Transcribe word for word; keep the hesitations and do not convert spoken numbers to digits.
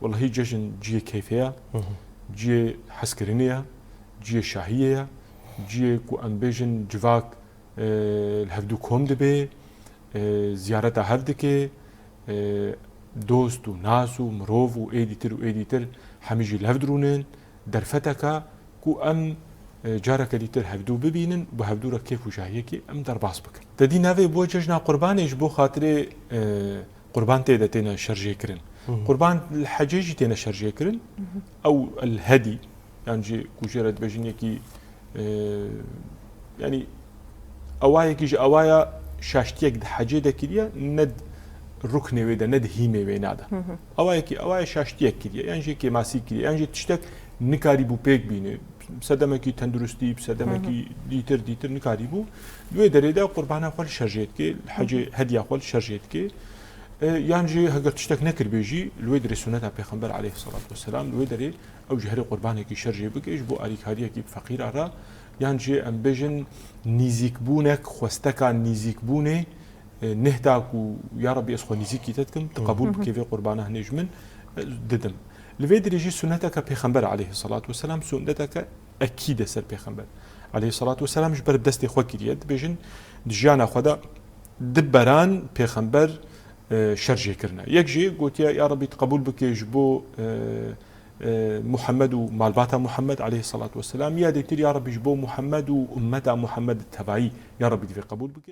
Wellahî cejn ciyê keyfê ye, ciyê hezkirinê ye, ciyê şahiyê ye, ciyê ku em bêjin civak, e, li hevdû kom dibe, e, ziyareta hev dike, e, dost û nas û mirov û êdîtir û êdîtir hemî jî li hev dirûnin, derfeteke ku em, e, careke dîtir hevdû bibînin, bi hevdû re kêf û şahiyekî em derbas bikin. Te dî navê bo cejna Qurbanê ji bo xatirê, e, Qurban tê de têne şerjêkirin. Qurban li hecê jî têne şerjêkirin. Ew el hedî, yan jî ku jê re dibêjin yekî, e, yanî ewa yekî ji ewaya şaştiyek di hecê de kiriye, ne di ruknê wê de, ne di hîmê wê nade. Ewa yekî ewaya şaştiyek kiriye, yan jî kêmasî kiriye, yan jî tiştek nikarîbû pêk bîne. Sedemekî tenduristî, sedemekî dîtir, dîtir nikarîbû. Li wê derê de qurbana xwe li şerjê dike, li hecê hediya xwe li şerjê dike. E, yan jî heger tiştek nekiribê jî, li wê derê suneta Pêxember aleyhisselatu vesselam, li wê derê ew ji herê qurbanekî şerjê bike, ji bo alîkariyekî bi feqîra re, yan jî em bêjin nîzîkbûnek, xwesteka nîzîkbûnê, e, neh da ku, ya Rebî, ez xwe nîzîkî te dikim, tu qebûl bikê vê qurbana hinê ji min, e, didim. Li vê derê jî suneteke Pêxember aleyhisselatu vesselam, suneteke ekîd e ser Pêxember aleyhisselatu vesselam, ji ber destê xwe kiriye. Dibêjin, di jiyana xwe de du beran Pêxember, e, şerjê kirine. Yek jî gotiye, ya Rebî, tu qebûl bike ji bo, e, e, Muhammed û malbata Muhammed aleyhisselatu vesselam, ya dîtir, ya Rebî, ji bo Muhammed û ummeta Muhammed tevayî, ya Rebî, divê qebûl bike.